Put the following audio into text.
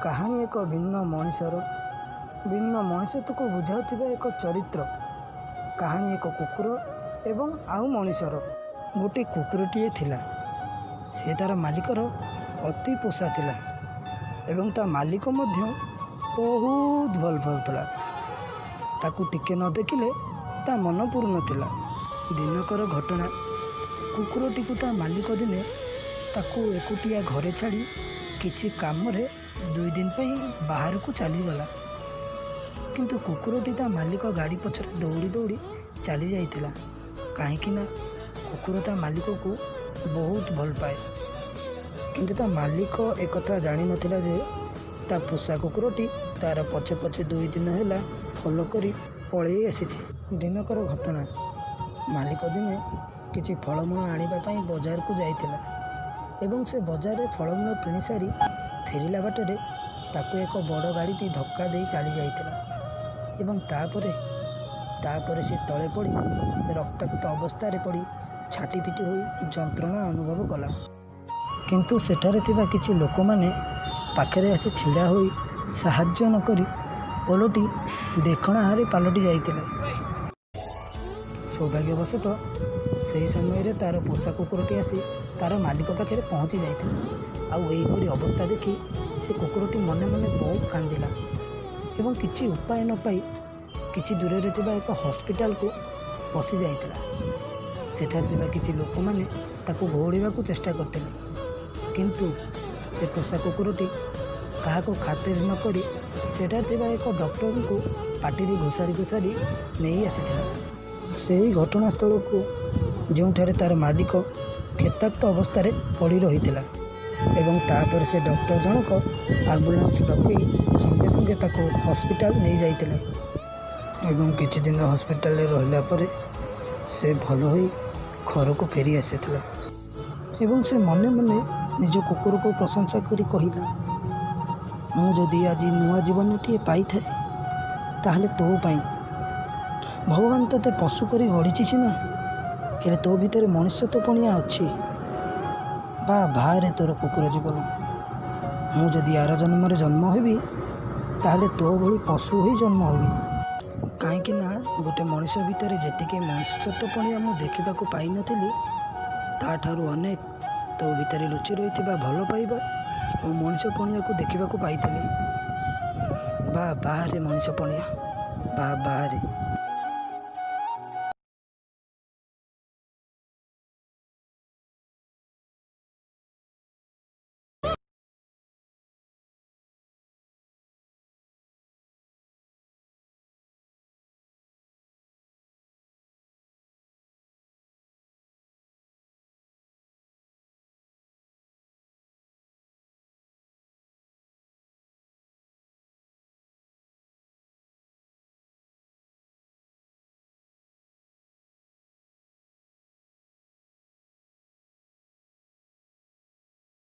କାହାଣୀ ଏକ ଭିନ୍ନ ମଣିଷର, ଭିନ୍ନ ମଣିଷତ୍ୱକୁ ବୁଝାଉଥିବା ଏକ ଚରିତ୍ର। କାହାଣୀ ଏକ କୁକୁର ଏବଂ ଆଉ ମଣିଷର। ଗୋଟେ କୁକୁରଟିଏ ଥିଲା। ସେ ତା'ର ମାଲିକର ଅତି ପୋଷା ଥିଲା ଏବଂ ତା ମାଲିକ ମଧ୍ୟ ବହୁତ ଭଲ ପାଉଥିଲା। ତାକୁ ଟିକେ ନ ଦେଖିଲେ ତା ମନ ପୁରୁନଥିଲା। ଦିନକର ଘଟଣା, କୁକୁରଟିକୁ ତା ମାଲିକ ଦିନେ ତାକୁ ଏକୁଟିଆ ଘରେ ଛାଡ଼ି କିଛି କାମରେ 2 ଦିନ ପାଇଁ ବାହାରକୁ ଚାଲିଗଲା। କିନ୍ତୁ କୁକୁରଟି ତା ମାଲିକ ଗାଡ଼ି ପଛରେ ଦୌଡ଼ି ଦୌଡ଼ି ଚାଲି ଯାଇଥିଲା, କାହିଁକି ନା କୁକୁର ତା ମାଲିକକୁ ବହୁତ ଭଲ ପାଏ। କିନ୍ତୁ ତା ମାଲିକ ଏକଥା ଜାଣିନଥିଲା ଯେ ତା ପୋଷା କୁକୁରଟି ତାର ପଛେ ପଛେ 2 ଦିନ ହେଲା ଫଲୋ କରି ପଳେଇ ଆସିଛି। ଦିନକର ଘଟଣା, ମାଲିକ ଦିନେ କିଛି ଫଳମୂଳ ଆଣିବା ପାଇଁ ବଜାରକୁ ଯାଇଥିଲା ଏବଂ ସେ ବଜାରରେ ଫଳମୂଳ କିଣି ସାରି ଫେରିଲା ବାଟରେ ତାକୁ ଏକ ବଡ଼ ଗାଡ଼ିଟି ଧକ୍କା ଦେଇ ଚାଲି ଯାଇଥିଲା ଏବଂ ତାପରେ ସେ ତଳେ ପଡ଼ି ରକ୍ତାକ୍ତ ଅବସ୍ଥାରେ ପଡ଼ି ଛାଟିପିଟି ହୋଇ ଯନ୍ତ୍ରଣା ଅନୁଭବ କଲା। କିନ୍ତୁ ସେଠାରେ ଥିବା କିଛି ଲୋକମାନେ ପାଖରେ ଆସି ଛିଡ଼ା ହୋଇ ସାହାଯ୍ୟ ନକରି ଓଲଟି ଦେଖଣାହାରି ପାଲଟି ଯାଇଥିଲେ। ସୌଭାଗ୍ୟବଶତଃ ସେହି ସମୟରେ ତା'ର ପୋଷା କୁକୁରଟି ଆସି ତା'ର ମାଲିକ ପାଖରେ ପହଞ୍ଚି ଯାଇଥିଲା। ଆଉ ଏହିପରି ଅବସ୍ଥା ଦେଖି ସେ କୁକୁରଟି ମନେ ମନେ ବହୁତ କାନ୍ଦିଲା ଏବଂ କିଛି ଉପାୟ ନ ପାଇ କିଛି ଦୂରରେ ଥିବା ଏକ ହସ୍ପିଟାଲକୁ ପଶି ଯାଇଥିଲା। ସେଠାରେ ଥିବା କିଛି ଲୋକମାନେ ତାକୁ ଘଉଡ଼େଇବାକୁ ଚେଷ୍ଟା କରିଥିଲେ, କିନ୍ତୁ ସେ ପୋଷା କୁକୁରଟି କାହାକୁ ଖାତିର ନ କରି ସେଠାରେ ଥିବା ଏକ ଡକ୍ଟରଙ୍କୁ ପାଟିରେ ଘୋଷାରି ଘୋଷାରି ନେଇ ଆସିଥିଲା ସେହି ଘଟଣାସ୍ଥଳକୁ, ଯେଉଁଠାରେ ତା'ର ମାଲିକ କ୍ଷତାକ୍ତ ଅବସ୍ଥାରେ ପଡ଼ି ରହିଥିଲା। ଏବଂ ତାପରେ ସେ ଡକ୍ଟର ଜଣକ ଆମ୍ବୁଲାନ୍ସ ଡକେଇ ସଙ୍ଗେ ସଙ୍ଗେ ତାକୁ ହସ୍ପିଟାଲ ନେଇଯାଇଥିଲେ ଏବଂ କିଛି ଦିନ ହସ୍ପିଟାଲରେ ରହିଲା ପରେ ସେ ଭଲ ହୋଇ ଘରକୁ ଫେରି ଆସିଥିଲା। ଏବଂ ସେ ମନେ ମନେ ନିଜ କୁକୁରକୁ ପ୍ରଶଂସା କରି କହିଲା, "ମୁଁ ଯଦି ଆଜି ନୂଆ ଜୀବନଟିଏ ପାଇଥାଏ, ତାହେଲେ ତୋ ପାଇଁ। ଭଗବାନ ତୋତେ ପଶୁ କରି ଗଢ଼ିଛି ସିନା, ହେଲେ ତୋ ଭିତରେ ମଣିଷତ୍ୱ ପଣିଆ ଅଛି। ବାଃ ବାଃରେ ତୋର କୁକୁର ଜୀବନ। ମୁଁ ଯଦି ଆର ଜନ୍ମରେ ଜନ୍ମ ହେବି, ତାହେଲେ ତୋ ଭଳି ପଶୁ ହୋଇ ଜନ୍ମ ହେବି, କାହିଁକି ନା ଗୋଟେ ମଣିଷ ଭିତରେ ଯେତିକି ମଣିଷତ୍ୱ ପଣିଆ ମୁଁ ଦେଖିବାକୁ ପାଇନଥିଲି, ତାଠାରୁ ଅନେକ ତୋ ଭିତରେ ଲୁଚି ରହିଥିବା ଭଲ ପାଇବା ଓ ମଣିଷ ପଣିଆକୁ ଦେଖିବାକୁ ପାଇଥିଲି। ବାଃ ବାଃରେ ମଣିଷ ପଣିଆ, ବାଃ ବାଃରେ।"